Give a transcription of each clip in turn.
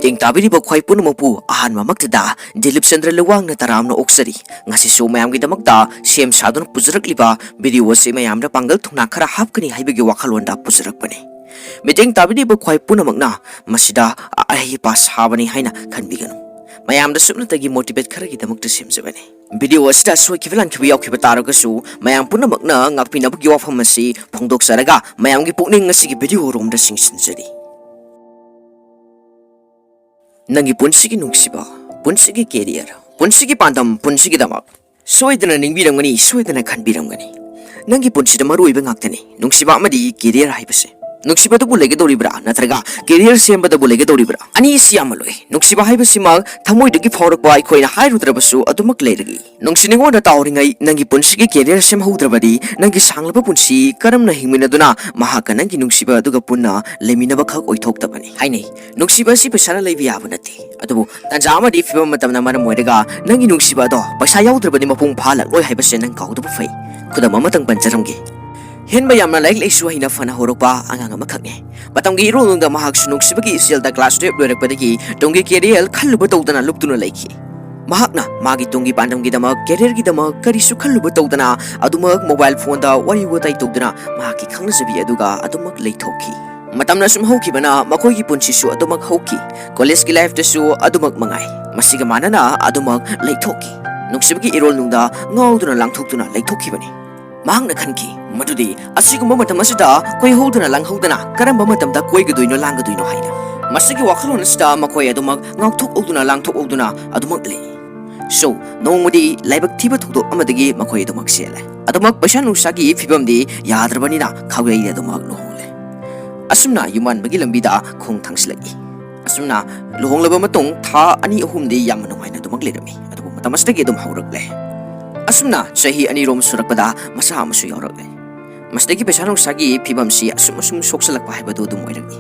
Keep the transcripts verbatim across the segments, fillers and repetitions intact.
ꯇꯦꯡ ꯇꯥꯕꯤꯔꯤꯕ ꯈ꯭ꯋꯥꯏ ꯄꯨꯝꯅꯃꯛꯄꯨ ꯑꯍꯥꯟꯕꯃꯛꯇꯗ ꯗꯤꯂꯤꯞ ꯆꯟꯗ꯭ꯔ ꯂꯨꯋꯥꯡꯅ ꯇꯔꯥꯝꯅ ꯑꯣꯛꯆꯔꯤ꯫ ꯉꯁꯤꯁꯨ ꯃꯌꯥꯝꯒꯤꯗꯃꯛꯇ ꯁꯦꯝ ꯁꯥꯗꯨꯅ ꯄꯨꯖꯔꯛꯂꯤꯕ ꯚꯤꯗꯤꯑꯣ ꯑꯁꯤ ꯃꯌꯥꯝꯗ ꯄꯥꯡꯒꯜ ꯊꯧꯅꯥ ꯈꯔ ꯍꯥꯞꯀꯅꯤ ꯍꯥꯏꯕꯒꯤ ꯋꯥꯈꯜꯂꯣꯟꯗ ꯄꯨꯖꯔꯛꯄꯅꯤ꯫ ꯃꯤꯠꯌꯦꯡ ꯇꯥꯕꯤꯔꯤꯕ ꯈ꯭ꯋꯥꯏ ꯄꯨꯝꯅꯃꯛꯅ ꯃꯁꯤꯗ ꯑꯍꯩ ꯑꯄꯥ ꯁꯥꯕꯅꯤ ꯍꯥꯏꯅ ꯈꯟꯕꯤꯒꯅꯨ꯫ ꯃꯌꯥꯝꯗ ꯁꯨꯞꯅꯇꯒꯤ ꯃꯣꯇꯤꯚꯦꯠ ꯈꯔꯒꯤꯗꯃꯛꯇ ꯁꯦꯝꯖꯕꯅꯤ꯫ ꯚꯤꯗꯤꯑꯣ ꯑꯁꯤꯗ ꯁꯣꯏꯈꯤꯕ ꯂꯥꯟꯈꯤꯕ ꯌꯥꯎꯈꯤꯕ ꯇꯥꯔꯒꯁꯨ ꯃꯌꯥꯝ ꯄꯨꯝꯅꯃꯛꯅ ꯉꯥꯛꯄꯤꯅꯕꯒꯤ ꯋꯥꯐꯝ ꯑꯁꯤ ꯐꯣꯡꯗꯣꯛꯆꯔꯒ ꯃꯌꯥꯝꯒꯤ ꯄꯨꯛꯅꯤꯡ ꯑꯁꯤꯒꯤ ꯚꯤꯗꯤꯑꯣ ꯔꯣꯝꯗ ꯆꯤꯡꯁꯤꯟꯖꯔꯤ꯫ ꯅꯪꯒꯤ ꯄꯨꯟꯁꯤꯒꯤ ꯅꯨꯡꯁꯤꯕ, ꯄꯨꯟꯁꯤꯒꯤ ꯀꯦꯔꯤꯌꯔ, ꯄꯨꯟꯁꯤꯒꯤ ꯄꯥꯟꯗꯝ, ꯄꯨꯟꯁꯤꯒꯤꯗꯃꯛ ꯁꯣꯏꯗꯅ ꯅꯤꯡꯕꯤꯔꯝꯒꯅꯤ, ꯁꯣꯏꯗꯅ ꯈꯟꯕꯤꯔꯝꯒꯅꯤ꯫ ꯅꯪꯒꯤ ꯄꯨꯟꯁꯤꯗ ꯃꯔꯨ ꯑꯣꯏꯕ ꯉꯥꯛꯇꯅꯤ꯫ ꯅꯨꯡꯁꯤꯕ ꯑꯃꯗꯤ ꯀꯦꯔꯤꯌꯔ ꯍꯥꯏꯕꯁꯦ꯫ ꯅꯨꯡꯁꯤꯕꯗꯨꯕꯨ ꯂꯩꯒꯗꯧꯔꯤꯕ꯭ꯔꯥ ꯅꯠꯇ꯭ꯔꯒ ꯀꯦꯔꯤꯌꯔ ꯁꯦꯝꯕꯗꯕꯨ ꯂꯩꯒꯗꯧꯔꯤꯕ꯭ꯔꯥ? ꯑꯅꯤ ꯑꯁꯤ ꯌꯥꯝꯃꯜꯂꯣꯏ꯫ ꯅꯨꯡꯁꯤꯕ ꯍꯥꯏꯕꯁꯤꯃꯛ ꯊꯃꯣꯏꯗꯒꯤ ꯐꯥꯎꯔꯛꯄ ꯑꯩꯈꯣꯏꯅ ꯍꯥꯏꯔꯨꯗ꯭ꯔꯕꯁꯨ ꯑꯗꯨꯃꯛ ꯂꯩꯔꯒ ꯅꯨꯡꯁꯤ ꯅꯤꯉꯣꯟꯗ ꯇꯥꯎꯔꯤꯉꯩ ꯅꯪꯒꯤ ꯄꯨꯟꯁꯤꯒꯤ ꯀꯦꯔꯤꯌꯔ ꯁꯦꯝꯍꯧꯗ꯭ꯔꯕꯗꯤ ꯅꯪꯒꯤ ꯁꯥꯡꯂꯕ ꯄꯨꯟꯁꯤ ꯀꯔꯝꯅ ꯍꯤꯡꯃꯤꯟꯅꯗꯨꯅ ꯃꯍꯥꯛꯀ ꯅꯪꯒꯤ ꯅꯨꯡꯁꯤꯕ ꯑꯗꯨꯒ ꯄꯨꯟꯅ ꯂꯩꯃꯤꯟꯅꯕ ꯈꯛ ꯑꯣꯏꯊꯣꯛꯇꯕꯅꯤ ꯍꯥꯏꯅꯩ꯫ ꯅꯨꯡꯁꯤꯕ ꯑꯁꯤ ꯄꯩꯁꯥꯅ ꯂꯩꯕ ꯌꯥꯕ ꯅꯠꯇꯦ꯫ ꯑꯗꯨꯕꯨ ꯇꯥꯟꯖꯥ ꯑꯃꯗꯤ ꯐꯤꯕꯝ ꯃꯇꯝꯅ ꯃꯔꯝ ꯑꯣꯏꯔꯒ ꯅꯪꯒꯤ ꯅꯨꯡꯁꯤꯕ ꯑꯗꯣ ꯄꯩꯁꯥ ꯌꯥꯎꯗ꯭ꯔꯕꯗꯤ ꯃꯄꯨꯡ ꯐꯥꯍꯜꯂꯛꯂꯣꯏ ꯍꯥꯏꯕꯁꯦ ꯅꯪ ꯀꯥꯎꯗꯕ ꯐꯩ꯫ ꯈꯨꯗꯝ ꯑꯃꯇꯪ ꯄꯟꯖꯔꯝꯒꯦ꯫ ꯍꯦꯟꯕ ꯌꯥꯝꯅ ꯂꯥꯏꯔꯤꯛ ꯂꯥꯏꯁꯨ ꯍꯩꯅ ꯐꯅ ꯍꯧꯔꯛꯄ ꯑꯉꯥꯡ ꯑꯃꯈꯛꯅꯤ꯫ ꯃꯇꯝꯒꯤ ꯏꯔꯣꯜꯅꯨꯡꯗ ꯃꯍꯥꯛꯁꯨ ꯅꯨꯡꯁꯤꯕꯒꯤ ꯏꯆꯦꯜꯗ ꯀ꯭ꯂꯥꯁ ꯇꯨꯌꯦꯜꯞ ꯂꯣꯏꯔꯛꯄꯗꯒꯤ ꯇꯨꯡꯒꯤ ꯀꯦꯔꯤꯌꯔ ꯈꯜꯂꯨꯕ ꯇꯧꯗꯅ ꯂꯨꯞꯇꯨꯅ ꯂꯩꯈꯤ꯫ ꯃꯍꯥꯛꯅ ꯃꯥꯒꯤ ꯇꯨꯡꯒꯤ ꯄꯥꯟꯗꯝꯒꯤꯗꯃꯛ, ꯀꯦꯔꯤꯌꯔꯒꯤꯗꯃꯛ ꯀꯔꯤꯁꯨ ꯈꯜꯂꯨꯕ ꯇꯧꯗꯅ ꯑꯗꯨꯃꯛ ꯃꯣꯕꯥꯏꯜ ꯐꯣꯟꯗ ꯋꯥꯔꯤ ꯋꯥꯇꯥꯏ ꯇꯧꯗꯨꯅ ꯃꯍꯥꯛꯀꯤ ꯈꯪꯅꯖꯕꯤ ꯑꯗꯨꯒ ꯑꯗꯨꯃꯛ ꯂꯩꯊꯣꯛꯈꯤ꯫ ꯃꯇꯝꯅ ꯁꯨꯝ ꯍꯧꯈꯤꯕꯅ ꯃꯈꯣꯏꯒꯤ ꯄꯨꯟꯁꯤꯁꯨ ꯑꯗꯨꯃꯛ ꯍꯧꯈꯤ꯫ ꯀꯣꯂꯦꯖꯀꯤ ꯂꯥꯏꯐꯇꯁꯨ ꯑꯗꯨꯃꯛ ꯃꯉꯥꯏ꯫ ꯃꯁꯤꯒ ꯃꯥꯟꯅꯅ ꯑꯗꯨꯃꯛ ꯂꯩꯊꯣꯛꯈꯤ꯫ ꯅꯨꯡꯁꯤꯕꯒꯤ ꯏꯔꯣꯜꯅꯨꯡꯗ ꯉꯥꯎꯗꯨꯅ ꯂꯥꯡꯊꯣꯛꯇꯨꯅ ꯂꯩꯊꯣꯛꯈꯤꯕꯅꯤ꯫ ꯃꯍꯥꯛꯅ ꯈꯟꯈꯤ ꯃꯗꯨꯗꯤ ꯑꯁꯤꯒꯨꯝꯕ ꯃꯇꯝ ꯑꯁꯤꯗ ꯀꯣꯏꯍꯧꯗꯅ ꯂꯥꯡꯍꯧꯗꯅ ꯀꯔꯝꯕ ꯃꯇꯝꯗ ꯀꯣꯏꯒꯗꯣꯏꯅꯣ ꯂꯥꯡꯒꯗꯣꯏꯅꯣ ꯍꯥꯏꯅ꯫ ꯃꯁꯤꯒꯤ ꯋꯥꯈꯜꯂꯣꯟ ꯑꯁꯤꯗ ꯃꯈꯣꯏ ꯑꯗꯨꯃꯛ ꯉꯥꯎꯊꯣꯛꯍꯧꯗꯨꯅ ꯂꯥꯡꯊꯣꯛꯍꯧꯗꯨꯅ ꯑꯗꯨꯃꯛ ꯂꯩ꯫ So, ꯅꯣꯡꯃꯗꯤ ꯂꯥꯏꯕꯛ ꯊꯤꯕ ꯊꯧꯗꯣꯛ ꯑꯃꯗꯒꯤ ꯃꯈꯣꯏ ꯑꯗꯨꯃꯛ ꯆꯦꯜꯂꯦ꯫ ꯑꯗꯨꯃꯛ ꯄꯩꯁꯥ ꯅꯨꯡꯁꯥꯒꯤ ꯐꯤꯕꯝꯗꯤ ꯌꯥꯗ꯭ꯔꯕꯅꯤꯅ ꯈꯥꯎꯌꯩꯗ ꯑꯗꯨꯃꯛ ꯂꯨꯍꯣꯡꯂꯦ꯫ ꯑꯁꯨꯝꯅ ꯌꯨꯝꯕꯥꯟꯕꯒꯤ ꯂꯝꯕꯤꯗ ꯈꯣꯡ ꯊꯥꯡꯁꯤꯜꯂꯛꯏ꯫ ꯑꯁꯨꯝꯅ ꯂꯨꯍꯣꯡꯂꯕ ꯃꯇꯨꯡ ꯊꯥ ꯑꯅꯤ ꯑꯍꯨꯝꯗꯤ ꯌꯥꯝꯅ ꯅꯨꯡꯉꯥꯏꯅ ꯑꯗꯨꯃꯛ ꯂꯩꯔꯝꯃꯤ꯫ ꯑꯗꯨꯕꯨ ꯃꯇꯝ ꯑꯁꯤꯗꯒꯤ ꯑꯗꯨꯝ ꯍꯧꯔꯛꯂꯦ꯫ ꯑꯁꯨꯝꯅ ꯆꯍꯤ ꯑꯅꯤꯔꯣꯝ ꯁꯨꯔꯛꯄꯗ ꯃꯆꯥ ꯑꯃꯁꯨ ꯌꯥꯎꯔꯛꯂꯦ꯫ ꯃꯁꯤꯗꯒꯤ ꯄꯩꯁꯥ ꯅꯨꯡꯁꯥꯒꯤ ꯐꯤꯕꯝꯁꯤ ꯑꯁꯨꯝ ꯑꯁꯨꯝ ꯁꯣꯛꯆꯜꯂꯛꯄ ꯍꯥꯏꯕꯗꯨ ꯑꯗꯨꯝ ꯑꯣꯏꯔꯛꯏ꯫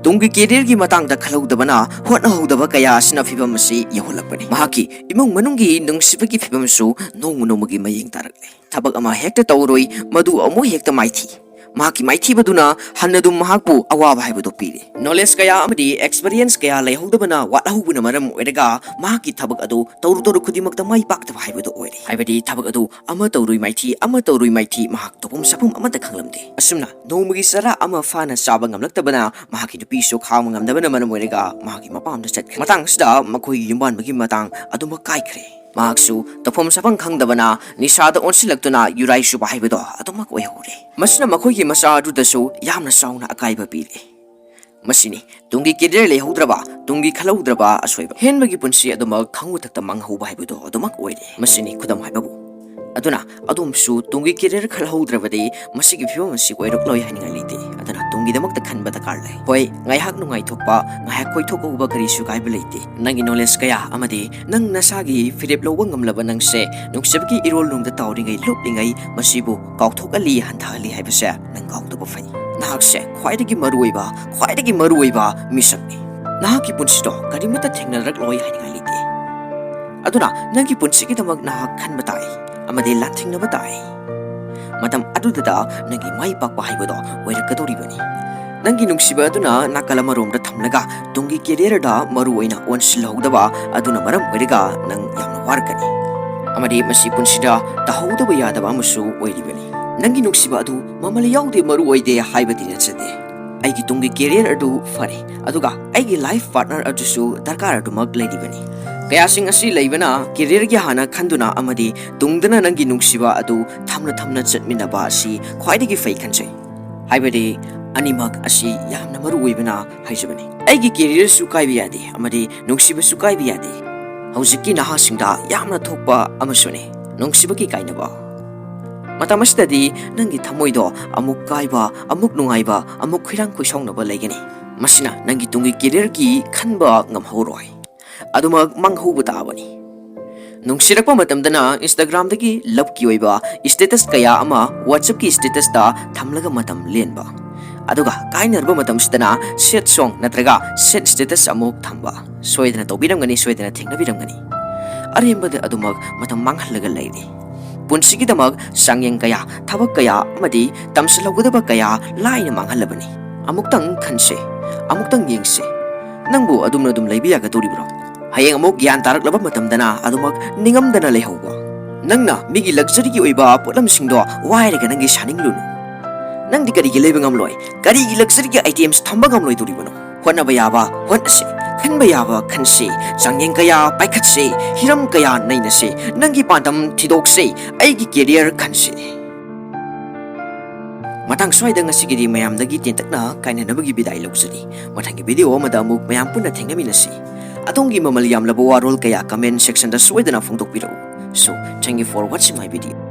ꯇꯨꯡꯒꯤ ꯀꯦꯔꯤꯌꯔꯒꯤ ꯃꯇꯥꯡꯗ ꯈꯜꯍꯧꯗꯕꯅ ꯍꯣꯠꯅꯍꯧꯗꯕ ꯀꯌꯥ ꯑꯁꯤꯅ ꯐꯤꯕꯝ ꯑꯁꯤ ꯌꯧꯍꯜꯂꯛꯄꯅꯤ꯫ ꯃꯍꯥꯛꯀꯤ ꯏꯃꯨꯡ ꯃꯅꯨꯡꯒꯤ ꯅꯨꯡꯁꯤꯕꯒꯤ ꯐꯤꯕꯝꯁꯨ ꯅꯣꯡꯃ ꯅꯣꯡꯃꯒꯤ ꯃꯌꯦꯡ ꯇꯥꯔꯛꯂꯦ꯫ ꯊꯕꯛ ꯑꯃ ꯍꯦꯛꯇ ꯇꯧꯔꯣꯏ, ꯃꯗꯨ ꯑꯃꯨꯛ ꯍꯦꯛꯇ ꯃꯥꯏꯊꯤ꯫ ꯃꯍꯥꯛꯀꯤ ꯃꯥꯏꯊꯤꯕꯗꯨꯅ ꯍꯟꯅ ꯑꯗꯨꯝ ꯃꯍꯥꯛꯄꯨ ꯑꯋꯥꯕ ꯍꯥꯏꯕꯗꯨ ꯄꯤꯔꯤ꯫ Knowledge ꯀꯌꯥ ꯑꯃꯗꯤ experience ꯀꯌꯥ ꯂꯩꯍꯧꯗꯕꯅ, ꯋꯥꯠꯍꯧꯕꯅ ꯃꯔꯝ ꯑꯣꯏꯔꯒ ꯃꯍꯥꯛꯀꯤ ꯊꯕꯛ ꯑꯗꯨ ꯇꯧꯔꯨ ꯇꯧꯔꯨ ꯈꯨꯗꯤꯡꯃꯛꯇ ꯃꯥꯏ ꯄꯥꯛꯇꯕ ꯍꯥꯏꯕꯗꯨ ꯑꯣꯏꯔꯦ꯫ ꯍꯥꯏꯕꯗꯤ ꯊꯕꯛ ꯑꯗꯨ ꯑꯃ ꯇꯧꯔꯨꯏ ꯃꯥꯏꯊꯤ, ꯑꯃ ꯇꯧꯔꯨꯏ ꯃꯥꯏꯊꯤ, ꯃꯍꯥꯛ ꯇꯧꯐꯝ ꯆꯥꯐꯝ ꯑꯃꯠꯇ ꯈꯪꯂꯝꯗꯦ꯫ ꯑꯁꯨꯝꯅ ꯅꯣꯡꯃꯒꯤ ꯆꯔꯥ ꯑꯃ ꯐꯥꯅ ꯆꯥꯕ ꯉꯝꯂꯛꯇꯕꯅ ꯃꯍꯥꯛꯀꯤ ꯅꯨꯄꯤꯁꯨ ꯈꯥꯡꯕ ꯉꯝꯗꯕꯅ ꯃꯔꯝ ꯑꯣꯏꯔꯒ ꯃꯍꯥꯛꯀꯤ ꯃꯄꯥꯝꯗ ꯆꯠꯈ꯭ꯔꯦ꯫ ꯃꯇꯥꯡ ꯑꯁꯤꯗ ꯃꯈꯣꯏꯒꯤ ꯌꯨꯝꯕꯥꯟꯕꯒꯤ ꯃꯇꯥꯡ ꯑꯗꯨꯃꯛ ꯀꯥꯏꯈ꯭ꯔꯦ꯫ ꯃꯍꯥꯛꯁꯨ ꯇꯧꯐꯝ ꯆꯥꯐꯝ ꯈꯪꯗꯕꯅ ꯅꯤꯁꯥꯗ ꯑꯣꯟꯁꯤꯜꯂꯛꯇꯨꯅ ꯌꯨꯔꯥꯏ ꯆꯨꯕ ꯍꯥꯏꯕꯗꯣ ꯑꯗꯨꯃꯛ ꯑꯣꯏꯍꯧꯔꯦ꯫ ꯃꯁꯤꯅ ꯃꯈꯣꯏꯒꯤ ꯃꯆꯥ ꯑꯗꯨꯗꯁꯨ ꯌꯥꯝꯅ ꯆꯥꯎꯅ ꯑꯀꯥꯏꯕ ꯄꯤꯔꯦ꯫ ꯃꯁꯤꯅꯤ ꯇꯨꯡꯒꯤ career ꯂꯩꯍꯧꯗ꯭ꯔꯕ, ꯇꯨꯡꯒꯤ ꯈꯜꯍꯧꯗ꯭ꯔꯕ ꯑꯁꯣꯏꯕ꯫ ꯍꯦꯟꯕꯒꯤ ꯄꯨꯟꯁꯤ ꯑꯗꯨꯃꯛ ꯈꯪꯉꯨꯊꯛꯇ ꯃꯥꯡꯍꯧꯕ ꯍꯥꯏꯕꯗꯣ ꯑꯗꯨꯃꯛ ꯑꯣꯏꯔꯦ꯫ ꯃꯁꯤꯅꯤ ꯈꯨꯗꯝ ꯍꯥꯏꯕꯕꯨ꯫ ꯑꯗꯨꯅ ꯑꯗꯣꯝꯁꯨ ꯇꯨꯡꯒꯤ career ꯈꯜꯍꯧꯗ꯭ꯔꯕꯗꯤ ꯃꯁꯤꯒꯤ ꯐꯤꯕꯝ ꯑꯁꯤ ꯑꯣꯏꯔꯛꯂꯣꯏ ꯍꯥꯏꯅꯤꯡꯉꯥꯏ ꯂꯩꯇꯦ꯫ ꯑꯗꯨꯅ ꯇꯨꯡꯒꯤꯗꯃꯛꯇ ꯈꯟꯕ ꯗꯔꯀꯥꯔ ꯂꯩ꯫ ꯍꯣꯏ, ꯉꯥꯏꯍꯥꯛ ꯅꯨꯡꯉꯥꯏꯊꯣꯛꯄ, ꯉꯥꯏꯍꯥꯛ ꯀꯣꯏꯊꯣꯛꯎꯕ ꯀꯔꯤꯁꯨ ꯀꯥꯏꯕ ꯂꯩꯇꯦ꯫ ꯅꯪꯒꯤ knowledge ꯀꯌꯥ ꯑꯃꯗꯤ ꯅꯪ ꯅꯁꯥꯒꯤ ꯐꯤꯔꯦꯞ ꯂꯧꯕ ꯉꯝꯂꯕ ꯅꯪꯁꯦ ꯅꯨꯡꯁꯤꯕꯒꯤ ꯏꯔꯣꯜꯅꯨꯡꯗ ꯇꯥꯎꯔꯤꯉꯩ ꯂꯨꯞꯂꯤꯉꯩ ꯃꯁꯤꯕꯨ ꯀꯥꯎꯊꯣꯛꯍꯜꯂꯤ, ꯍꯟꯊꯍꯜꯂꯤ ꯍꯥꯏꯕꯁꯦ ꯅꯪ ꯀꯥꯎꯗꯕ ꯐꯩ꯫ ꯅꯍꯥꯛꯁꯦ ꯈ꯭ꯋꯥꯏꯗꯒꯤ ꯃꯔꯨꯑꯣꯏꯕ, ꯈ꯭ꯋꯥꯏꯗꯒꯤ ꯃꯔꯨꯑꯣꯏꯕ ꯃꯤꯁꯛꯅꯤ꯫ ꯅꯍꯥꯛꯀꯤ ꯄꯨꯟꯁꯤꯗꯣ ꯀꯔꯤꯃꯠꯇ ꯊꯦꯡꯅꯔꯛꯂꯣꯏ ꯍꯥꯏꯅꯤꯡꯉꯥꯏ ꯂꯩꯇꯦ꯫ ꯑꯗꯨꯅ ꯅꯪꯒꯤ ꯄꯨꯟꯁꯤꯒꯤꯗꯃꯛ ꯅꯍꯥꯛ ꯈꯟꯕ ꯇꯥꯏ ꯑꯃꯗꯤ ꯂꯥꯟꯊꯦꯡꯅꯕ ꯇꯥꯏ꯫ ꯃꯇꯝ ꯑꯗꯨꯗꯇ ꯅꯪꯒꯤ ꯃꯥꯏ ꯄꯥꯛꯄ ꯍꯥꯏꯕꯗꯣ ꯑꯣꯏꯔꯛꯀꯗꯧꯔꯤꯕꯅꯤ꯫ ꯅꯪꯒꯤ ꯅꯨꯡꯁꯤꯕ ꯑꯗꯨꯅ ꯅꯥꯀꯜ ꯑꯃꯔꯣꯝꯗ ꯊꯝꯂꯒ ꯇꯨꯡꯒꯤ careerꯗ ꯃꯔꯨ ꯑꯣꯏꯅ ꯑꯣꯟꯁꯤꯜꯍꯧꯗꯕ ꯑꯗꯨꯅ ꯃꯔꯝ ꯑꯣꯏꯔꯒ ꯅꯪ ꯌꯥꯝꯅ ꯋꯥꯔꯛꯀꯅꯤ꯫ ꯑꯃꯗꯤ ꯃꯁꯤ ꯄꯨꯟꯁꯤꯗ ꯇꯧꯍꯧꯗꯕ ꯌꯥꯗꯕ ꯑꯃꯁꯨ ꯑꯣꯏꯔꯤꯕꯅꯤ꯫ ꯅꯪꯒꯤ ꯅꯨꯡꯁꯤꯕ ꯑꯗꯨ ꯃꯃꯜ ꯌꯥꯎꯗꯦ, ꯃꯔꯨ ꯑꯣꯏꯗꯦ ꯍꯥꯏꯕꯗꯤ ꯅꯠꯆꯗꯦ꯫ ꯑꯩꯒꯤ ꯇꯨꯡꯒꯤ career ꯑꯗꯨ ꯐꯔꯦ, ꯑꯗꯨꯒ ꯑꯩꯒꯤ life partner ꯑꯗꯨꯁꯨ ꯗꯔꯀꯥꯔ ꯑꯗꯨꯃꯛ ꯂꯩꯔꯤꯕꯅꯤ꯫ ꯀꯌꯥꯁꯤꯡ ꯑꯁꯤ ꯂꯩꯕꯅ careerꯒꯤ ꯍꯥꯟꯅ ꯈꯟꯗꯨꯅ ꯑꯃꯗꯤ ꯇꯨꯡꯗꯅ ꯅꯪꯒꯤ ꯅꯨꯡꯁꯤꯕ ꯑꯗꯨ ꯊꯝꯅ ꯊꯝꯅ ꯆꯠꯃꯤꯟꯅꯕ ꯑꯁꯤ ꯈ꯭ꯋꯥꯏꯗꯒꯤ ꯐꯩ ꯈꯟꯖꯩ꯫ ꯍꯥꯏꯕꯗꯤ ꯑꯅꯤꯃꯛ ꯑꯁꯤ ꯌꯥꯝꯅ ꯃꯔꯨ ꯑꯣꯏꯕꯅ ꯍꯥꯏꯖꯕꯅꯤ꯫ ꯑꯩꯒꯤ careerꯁꯨ ꯀꯥꯏꯕ ꯌꯥꯗꯦ ꯑꯃꯗꯤ ꯅꯨꯡꯁꯤꯕꯁꯨ ꯀꯥꯏꯕ ꯌꯥꯗꯦ꯫ ꯍꯧꯖꯤꯛꯀꯤ ꯅꯍꯥꯁꯤꯡꯗ ꯌꯥꯝꯅ ꯊꯣꯛꯄ ꯑꯃꯁꯨꯅꯤ ꯅꯨꯡꯁꯤꯕꯒꯤ ꯀꯥꯏꯅꯕ꯫ ꯃꯇꯝ ꯑꯁꯤꯗꯗꯤ ꯅꯪꯒꯤ ꯊꯃꯣꯏꯗꯣ ꯑꯃꯨꯛ ꯀꯥꯏꯕ, ꯑꯃꯨꯛ ꯅꯨꯡꯉꯥꯏꯕ, ꯑꯃꯨꯛ ꯈꯣꯏꯔꯥꯡ ꯈꯣꯏꯁꯥꯎꯅꯕ ꯂꯩꯒꯅꯤ꯫ ꯃꯁꯤꯅ ꯅꯪꯒꯤ ꯇꯨꯡꯒꯤ careerꯒꯤ ꯈꯟꯕ ꯉꯝꯍꯧꯔꯣꯏ꯫ ꯑꯗꯨꯃꯛ ꯃꯥꯡꯍꯧꯕ ꯇꯥꯕꯅꯤ꯫ ꯅꯨꯡꯁꯤꯔꯛꯄ ꯃꯇꯝꯗꯅ Instagramꯗꯒꯤ loveꯀꯤ ꯑꯣꯏꯕ status ꯀꯌꯥ ꯑꯃ WhatsAppꯀꯤ statusꯇ ꯊꯝꯂꯒ ꯃꯇꯝ ꯂꯦꯟꯕ, ꯑꯗꯨꯒ ꯀꯥꯏꯅꯔꯕ ꯃꯇꯝꯁꯤꯗꯅ sad song ꯅꯠꯇ꯭ꯔꯒ sad status ꯑꯃꯨꯛ ꯊꯝꯕ꯫ ꯁꯣꯏꯗꯅ ꯇꯧꯕꯤꯔꯝꯒꯅꯤ, ꯁꯣꯏꯗꯅ ꯊꯦꯡꯅꯕꯤꯔꯝꯒꯅꯤ꯫ ꯑꯔꯦꯝꯕꯗ ꯑꯗꯨꯃꯛ ꯃꯇꯝ ꯃꯥꯡꯍꯜꯂꯒ ꯂꯩꯔꯤ꯫ ꯄꯨꯟꯁꯤꯒꯤꯗꯃꯛ ꯆꯥꯡꯌꯦꯡ ꯀꯌꯥ, ꯊꯕꯛ ꯀꯌꯥ ꯑꯃꯗꯤ ꯇꯝꯁꯤꯜꯍꯧꯒꯗꯕ ꯀꯌꯥ ꯂꯥꯏꯅ ꯃꯥꯡꯍꯜꯂꯕꯅꯤ꯫ ꯑꯃꯨꯛꯇꯪ ꯈꯟꯁꯦ, ꯑꯃꯨꯛꯇꯪ ꯌꯦꯡꯁꯦ꯫ ꯅꯪꯕꯨ ꯑꯗꯨꯝꯅ ꯑꯗꯨꯝ ꯂꯩꯕ ꯌꯥꯒꯗꯧꯔꯤꯕ꯭ꯔꯣ? ꯍꯌꯦꯡ ꯑꯃꯨꯛ ꯒ꯭ꯌꯥꯟ ꯇꯥꯔꯛꯂꯕ ꯃꯇꯝꯗꯅ ꯑꯗꯨꯃꯛ ꯅꯤꯡꯉꯝꯗꯅ ꯂꯩꯍꯧꯕ꯫ ꯅꯪꯅ ꯃꯤꯒꯤ luxuryꯒꯤ ꯑꯣꯏꯕ ꯄꯣꯠꯂꯝꯁꯤꯡꯗꯣ ꯋꯥꯏꯔꯒ ꯅꯪꯗꯤ ꯁꯥꯅꯤꯡꯂꯨꯅꯨ꯫ ꯅꯪꯗꯤ ꯀꯔꯤꯒꯤ ꯂꯩꯕ ꯉꯝꯂꯣꯏ? ꯀꯔꯤꯒꯤ luxuryꯒꯤ items ꯊꯝꯕ ꯉꯝꯂꯣꯏꯗꯧꯔꯤꯕꯅꯣ? ꯍꯣꯠꯅꯕ ꯌꯥꯕ ꯍꯣꯠꯅꯁꯤ, ꯈꯟꯕ ꯌꯥꯕ ꯈꯟꯁꯤ, ꯆꯥꯡꯌꯦꯡ ꯀꯌꯥ ꯄꯥꯏꯈꯠꯁꯤ, ꯍꯤꯔꯝ ꯀꯌꯥ ꯅꯩꯅꯁꯤ, ꯅꯪꯒꯤ ꯄꯥꯟꯗꯝ ꯊꯤꯗꯣꯛꯁꯤ, ꯑꯩꯒꯤ career ꯈꯟꯁꯤ꯫ ꯃꯇꯥꯡ ꯁ꯭ꯋꯥꯏꯗ ꯉꯁꯤꯒꯤꯗꯤ ꯃꯌꯥꯝꯗꯒꯤ ꯇꯦꯟꯇꯛꯅ ꯀꯥꯏꯅꯅꯕꯒꯤ ꯕꯤꯗꯥꯏ ꯂꯧꯖꯔꯤ꯫ ꯃꯊꯪꯒꯤ video ꯑꯃꯗ ꯑꯃꯨꯛ ꯃꯌꯥꯝ ꯄꯨꯟꯅ ꯊꯦꯡꯅꯃꯤꯟꯅꯁꯤ꯫ ꯑꯗꯣꯝꯒꯤ ꯃꯃꯜ ꯌꯥꯝꯂꯕ ꯋꯥꯔꯣꯜ ꯀꯌꯥ comment sectionꯗ ꯁꯣꯏꯗꯅ ꯐꯣꯡꯗꯣꯛꯄꯤꯔꯛꯎ꯫ So, thank you for watching my video.